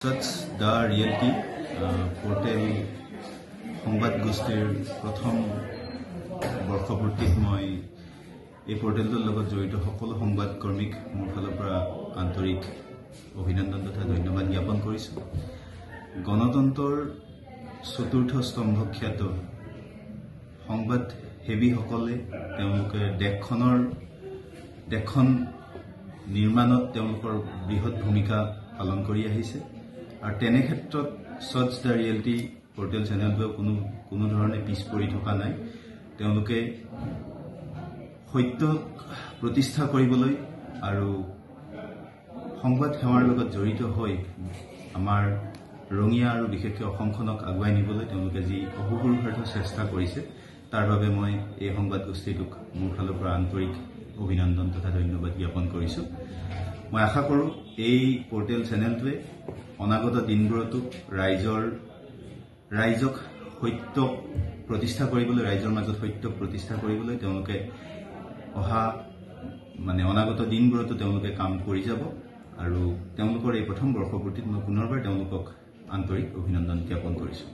সচ the reality portal সংবাদ গোষ্ঠীৰ প্ৰথম বৰ্ষপূৰ্তিত মই এই পৰ্টেলটোৰ লগত জড়িত সকলো সংবাদকৰ্মীক মোৰ ফালৰ পৰা আন্তৰিক অভিনন্দন তথা ধন্যবাদ জ্ঞাপন কৰিছোঁ। গণতন্ত্ৰৰ চতুৰ্থ স্তম্ভ খ্যাত সংবাদসেৱীসকলে তেওঁলোকে দেশখন নিৰ্মাণত তেওঁলোকৰ বৃহৎ ভূমিকা পালন কৰি আহিছে আৰু তেনে ক্ষেত্ৰত সচ the reality portal চেনেলটোৱে কোনো ধৰণে পিছ পৰি থকা নাই। তেওঁলোকে সত্যক প্ৰতিষ্ঠা কৰিবলৈ আৰু সংবাদ সেৱাৰ লগত জড়িত হৈ আমাৰ ৰঙিয়া আৰু বিশেষকৈ অসমখনক আগুৱাই নিবলৈ তেওঁলোকে যি অহোপুৰুষাৰ্থ চেষ্টা কৰিছে, তাৰ বাবে মই এই সংবাদ গোষ্ঠীটোক মোৰ ফালৰ পৰা আন্তৰিক অভিনন্দন তথা ধন্যবাদ জ্ঞাপন কৰিছোঁ। মই আশা কৰোঁ এই পৰ্টেল চেনেলটোৱে অনাগত দিনবোৰতো ৰাইজক সত্য প্ৰতিষ্ঠা কৰিবলৈ, ৰাইজৰ মাজত সত্যক প্ৰতিষ্ঠা কৰিবলৈ তেওঁলোকে অহা মানে অনাগত দিনবোৰতো তেওঁলোকে কাম কৰি যাব আৰু তেওঁলোকৰ এই প্ৰথম বৰ্ষপূৰ্তিত মই পুনৰবাৰ তেওঁলোকক আন্তৰিক অভিনন্দন জ্ঞাপন কৰিছোঁ।